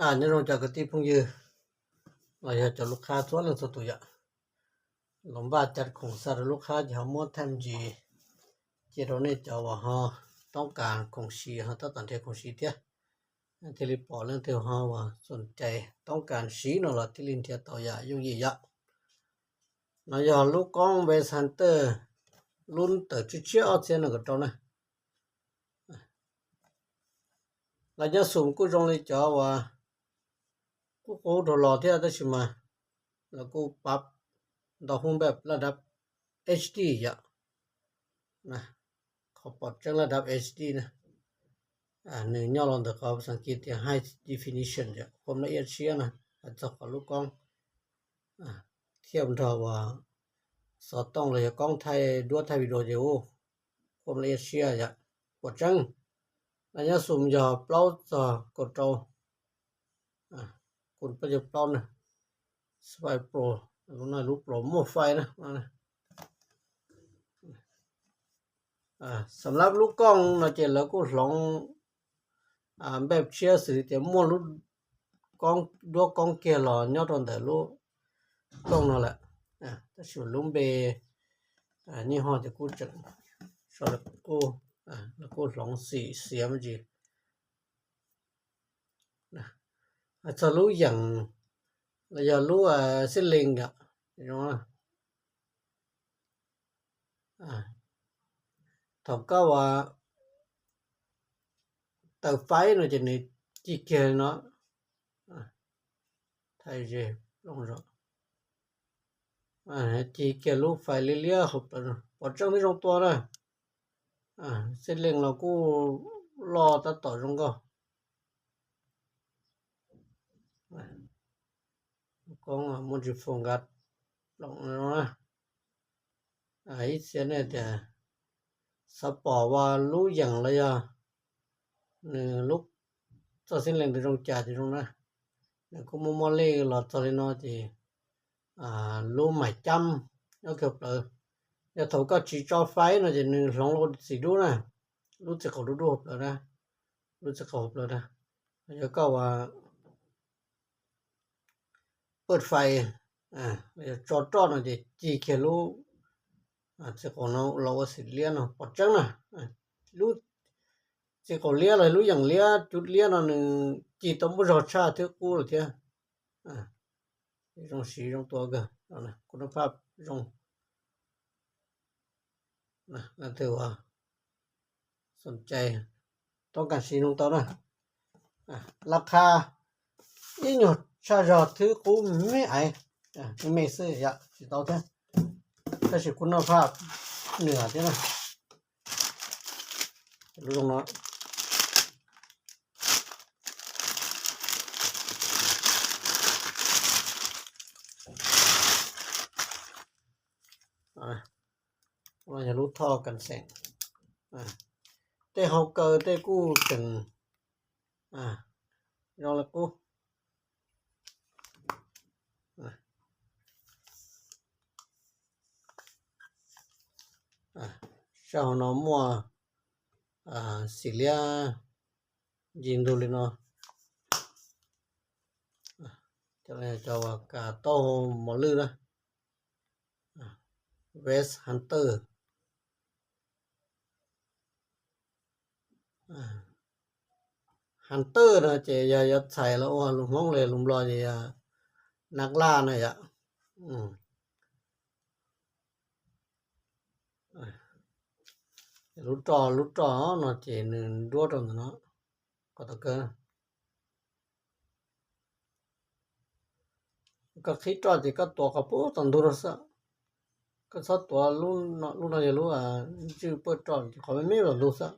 Nyob zoo cov kwv tij phooj ywg los yog cov lub qhab txhua leej txhua tus yom. Los npaj cov khoom xa rau lub qhab ces ho muab tham ntsis cia rau nej cov uas ho toob kas khoom siv ho tab tom nrhiav khoom siv thiab. Thiaj li pom leej twg ho uas xom cai toob kas siv no los thiaj li nrhiav tau yam yooj yim yom. No yog lub koob West Hunter lub tawm tshiab tshiab ob txhiab nees nkaum rau na. Lawv nyob xum kuj zoo li cov uas qub qub rau los thiab tab sis mas lawv kuj pab ntau hub npaj laj dab H D yom. Qhov pom tseeb laj dab H D na, nws nyob los ntawm qhov xas kiv tias high definition yom, khuam laj iab tshiab na, hais txog qhov lub koob thiab nrog uas xov tooj los yog koob thaij duab thaij video ces ua khuam laj iab tshiab yom, pom tseeb. Lawv nyob xum yog plaub txog kaum rau, kuj plaub caug plaub na, Spy Pro, lub no lub Pro muaj fais na. Xam lab lub kooj no ces lawv kuj hloov npaj tshiab xws li tias muaj lub koob duab koob kiag los nyob rau ntawm lub kooj no lawm, tab sis lub npe nyij ho ces kuj tseem, lawv kuj hloov xim xiav me ntsis. Hais txog lub yeem los yog lub xib lees yom, thaum koj ua taws faib no ces nws ci kiag li no, thaij ze plooj zog, ci kiag lub fais liab liab hauv plawv, pom tseeb twb zoo tua na. Xib lees los kuj loj tab tom zoo nkauj. Koob muaj ntsis foom nkas ploom no na. Ib txhia nej tias xav pom uas lub yeem los yog nws lub txoj xib lees tus zoo cas ces zoo na. Nws kuj muaj muaj lej los txog li no ces lub mais cam nyob kiag plawv. Yog thaum koj tsis tso faib no ces nws hloov los ua txiv dub na, lub txiv qaum dub dub hauv plawv na, lub txiv qaum hauv plawv na. Yog koj ua paj fais, yog tso roj no ces ci kiag lub txiv qaum no los ua xim liab no pom tseeb na. Lub txiv qaum liab los lub yeem liab cuv liab no nws ci tau muaj zog tshaj twb qub lawm thiab. Zoo siv zoo tua kawg, kuj noj phaj zoo. Leej twg uas xom cai toob kas siv no tau na. Laj qha ib nyuag tshaj zog twb qub me aiv, me me xwb yom tsis tau thiab, tab sis kuj noj phaj nws thiab na. Lub zoo no yog lub thoj kas xeem. Tej hau kaw tej kuj tseem zoo li qub. Sab hauv no muaj xim liab ncig ntug li no. Cov uas kas taub hau mos lwj na, West Hunter. Hunter no ces yog yuav txhais los ua lus Hmoob los lus Nplog ces yog nab laj na yom. Lub roj, lub roj no ces nws nruab rau ntawm no, kom tau kawg. Koj qhib roj ces koj tuav qhov pub tom ntug rau xwb. Koj txhob tuav, lub no yog lub ntswj paj roj ces qhov me me tom ntug xwb.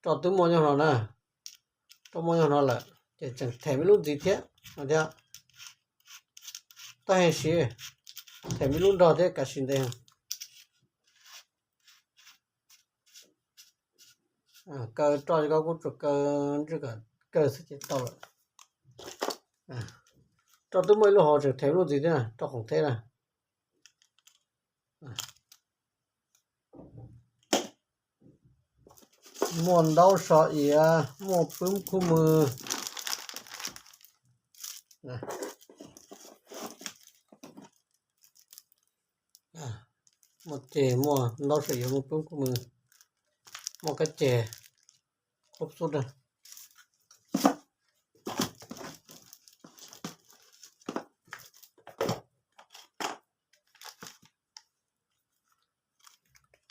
Roj twb muaj nyob no na, roj muaj nyob no lawm ces tseem them ib lub ntxiv thiab no thiab. Tab heev siv, them ib lub nrog thiab kav sim ntev. Kaw roj koj kuj tsuas kaw ntswj kom kawg xwb ces tau lawm. Roj twb muaj ib lub hauv tseem them ib lub ntxiv thiab na, roj khoom theb na. Muaj ntaub so iav, muaj pub khub mws, muaj ceg, muaj ntaub so iav, muaj pub khub mws, muaj kab ceg, kub xub na.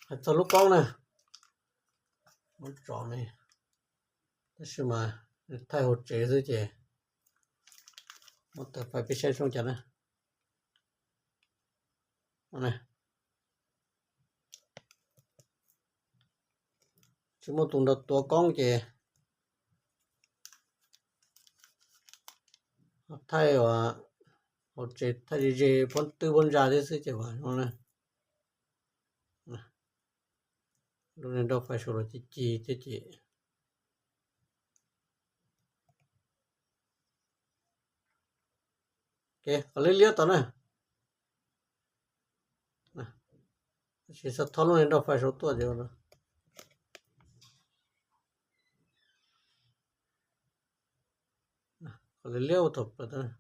Hais txog lub koob na, muab tso ne, tab sis mas thaij hauv tsev xwb ces muab tawm fais peb saib zoo cas na. Tsis muaj tus nrog tuav koob ces thaij hauv tsev, thaij ze ze pob twb pob ntsa thiab xwb ces vam zoo na. Lub niag nroj fais saud los ci ci thiab ces, qhov liab liab tod na. Tab sis xav thov lub niag nroj fais saud tuaj ces qhov liab liab ua thaum plaws.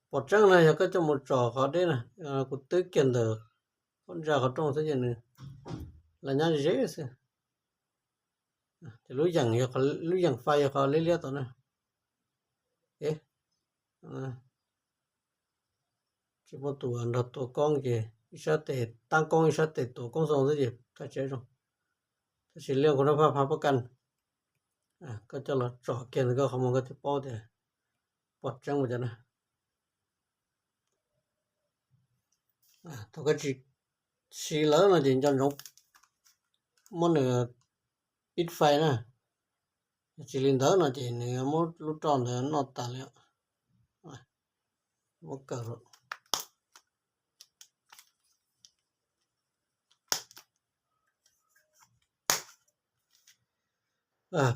Pom tseeb na, yog koj coj mus tsom qhov deb na, kuv twb kiag ntawm pob ntsa qhov rooj xwb ces nws las nyab ze xwb. Ces lub yeem, lub yeem fais yog qhov liab liab tod na. Tsis muaj tus nrog tuav koob ces ib sab tes tab koob ib sab tes tuav koob xoo xwb ces thaij tsis zoo. Tab sis liab kuv nroj fais pab pab kaj, koj coj los tsom kiag ntawm koj qhov muag koj thiaj paub tias pom tseeb ua cas na. Thaum koj tsis siv lawm no ces nco ntsoov muab nws pib fais na. Tsis li ntawd no ces nws muab lub roj ntawd noj tas li. Muab kaw.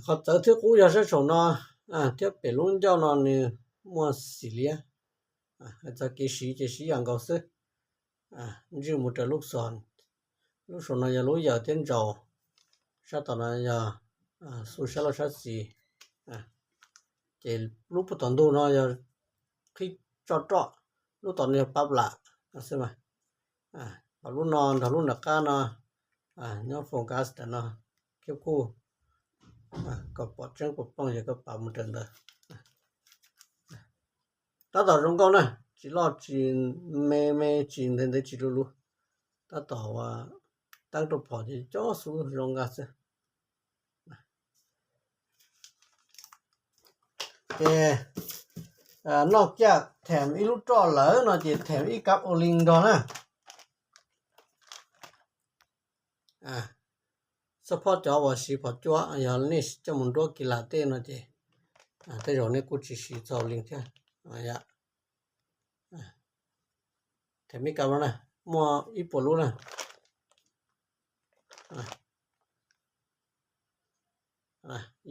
Qhov txawv thiab qub yog sab saum no thiab pem lub ncauj no nws muaj xim liab. Hais txog kev siv ces siv yam nkaus xwb. Ntswj mus raws lub xos. Lub saum no yog lub yawm thiab ntsaum, sab tom no yog xu sab laug sab xis. Ces lub puag tom ntug no yog qhib tsoj roj, lub tom no yog pab lam xwb mas. Ho lub no nrog lub nram qab no nyob focus tam no, khiab kuj kom pom tseeb pom plooj yog koj pav mus raws ntawd. Tab tom zoo nkauj na, tsis loj tsis me me tsis ntev ntev tsis luv luv, tab tom teeb rau phom ces cov xub zoo nkauj xwb. Ces noj kiag them ib lub roj lawm no ces them ib kab ua li nrog na. Xab phob cov uas siv phom cua yog nej coj mus nruab kis lam tej no ces tej zaum nej kuj tsis siv txog ua li thiab. Them ib kab no na, muaj ib puas lub na.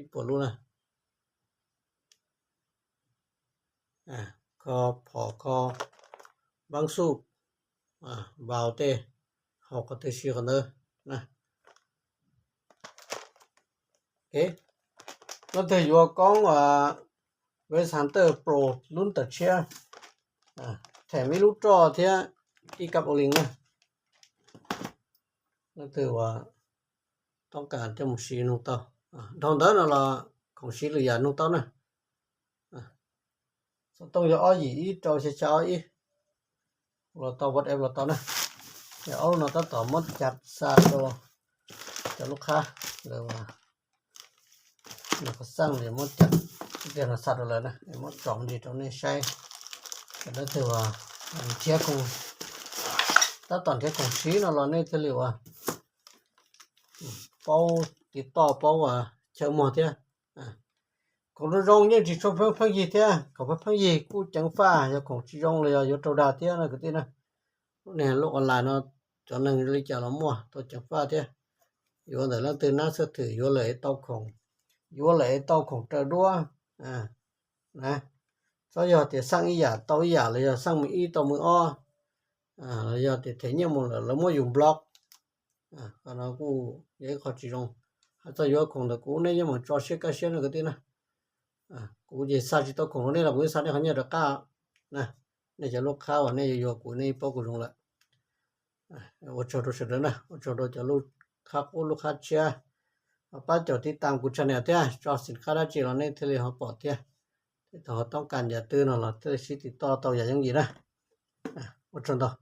Ib puas lub na. Kho phom kho npaab xuj, vaus tej, haus qhov twg siv qhov ntawd na. Leej twg yuav koob West Hunter Pro lub tawm tshiab, them ib lub roj thiab ib kab ua li na. Leej twg uas toob kas coj mus siv nug tau. Dhau ntawd no los khoom siv lwm yam nug tau na. Xov tooj yog ob yim ib rau xya xya ob ib, los tau WhatsApp los tau na. Yog ob lub no tab tom muab cab xa rau cov lub qhab, lawv nws qhov xaj es muab cab tiag no xa rau lawv na, es muab tsom nrig rau nej saib. Cov dab twg uas nrhiav khoom, tab tom nrhiav khoom siv no los nej thiaj li uas paub tiv toj paub uas chaw muag thiab. Khoom zoo zoo yeej tsis tshua pheej pheej yig thiab, khoom pheej pheej yig kuj ceev faj, yog khoom tsis zoo los yog yuav raug dag thiab na kwv tij na. Lub niag lub online no cov neeg li cas los muaj tau ceev faj thiab. Yuav ntawm leej twg nab xwb thwm yuav lawm es tau khoom, yuav lawm es tau khoom raws duab na. Txhob yog tias xaj ib yam tau ib yam los yog xaj mus ib tau mus ob, los yog tias them nyiaj mus lawm lawv muab yus block, Qhov no kuj yog ib qho tsis zoo. Hais txog yuav khoom ntawm kuv nej yeej meem tso siab kaj siab no kwv tij na. Kuv ces xa tsis tau khoom rau nej los kuv yeej xa nej qhov nyiaj rov qab na. Nej cov lub qhab uas nej yuav yuav kuv nej paub kuv zoo lawm. Ua tsaug rau sawv daws na, ua tsaug rau cov lub qhab qub lub qhab tshiab pab caum tib tam kuv channel thiab tso xim qab dab tsi los nej thiaj li ho pom thiab. Thiab thaum ho toob kas yam twg no los thiaj li sib tiv toj tau yam yooj yim na. Ua tsaug ntau.